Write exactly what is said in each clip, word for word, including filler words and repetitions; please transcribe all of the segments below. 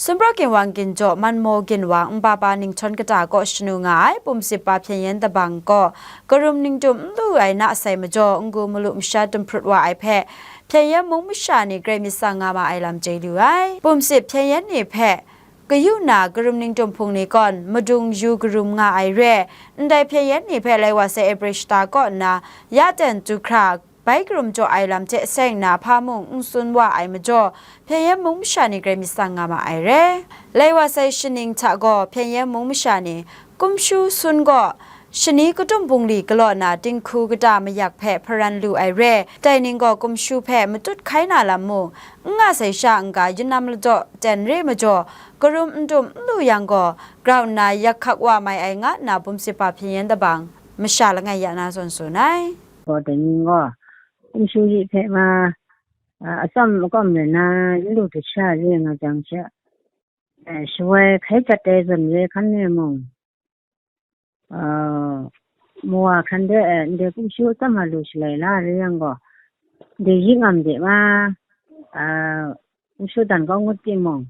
Sumpraw ginwang ginjaw manmaw ginwang npapa ninghtawng kata kaw shanu nga ai pumsip pa hpyen yan dabang gaw, karum ningtum n lu ai na sai majaw, n-gu malu masha dumhprut wa ai hpe, hpyen yan mung masha ni grai myit tsang nga ma ai lam chye lu ai. Pumsip hpyen yan ni hpe kayu na karum ningtum hpung ni kawn madung yu karum nga ai re, ndai hpyen yan ni hpe lai wa sai April shata kaw nna ya ten tu hkra bai karum jaw ai lam hte seng na hpa mung n tsun wa ai majaw, hpyen yan mung masha ni grai myit tsang nga ma ai re. Lai wa sai shaning hta gaw hpyen yan mung masha ni kumshu sun gaw, shani kadum bungli galaw na dinghku kata mayak hpe hparan lu ai re, dai ning gaw kumshu hpe matut hkai na lam mung, n nga sai sha n-ga yinam ladaw ten re majaw, karum n dum n lu yang gaw, grau nna yak hkak wa mai ai nga nna bumsip pa hpyen yan dabang masha langai ya na zawn tsun ai. Gaw dai ning gaw, kumshu yi hpe ma, a, atsawm akawm rai na, yin lu hte sha re nga jang she, e, shawai hkai jat ai zawn re hkan e mung, a, mawa hkan de, e, ndai kumshu atsawm a lu shalai la re yang gaw, ndai yi ngam de ma, a, kumshu dan kau ngut timung,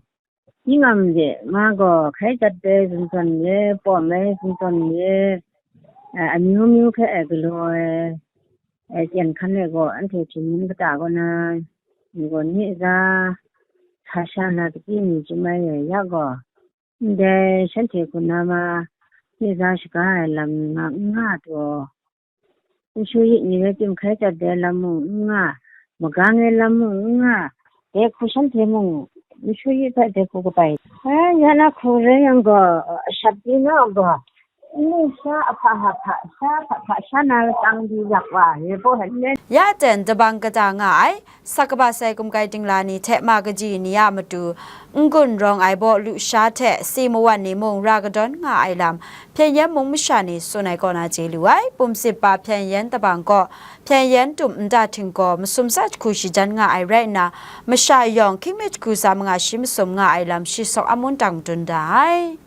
yi ngam de ma gaw, hkai jat ai zawn zawn re, pawm ai zawn zawn re, e, amyu myu hpe, e, galaw ai, e, chyen hkan e gaw, anhte hpyen yan kata kaw na, ni gaw ni za, sa sha na, kachyi ni chyum ai ya gaw, ndai shanhte hku na ma, ni za shaga ai lam ni ma n nga taw, kumshu yi ni rai tim hkai jat ai lam mung n nga, magang ai lam mung n nga, dai hku shanhte mung, kumshu yi hpe dai hku kabai, e, ya na hku rai yang gaw, shap di na gaw, nning sha ahpa hpa, sha hpa hpa sha na latang di yak wa, re baw hte n len. Ya ten dabang kata nga ai, sakaba sai kumkai dingla ni hte ma kaji ni a matu, n-gun rawng ai baw lusha hte si mawan ni mung ra kadawn nga ai lam, hpyen yan mung masha ni tsun ai kaw na chye lu ai. Pumsip pa hpyen yan dabang gaw, hpyen yan tum nta hting gaw masum sa jahku shajan nga ai rai nna, masha yawng hkying mi jahku sa manga shi masum nga ai lam shi sawk amun dang madun da ai.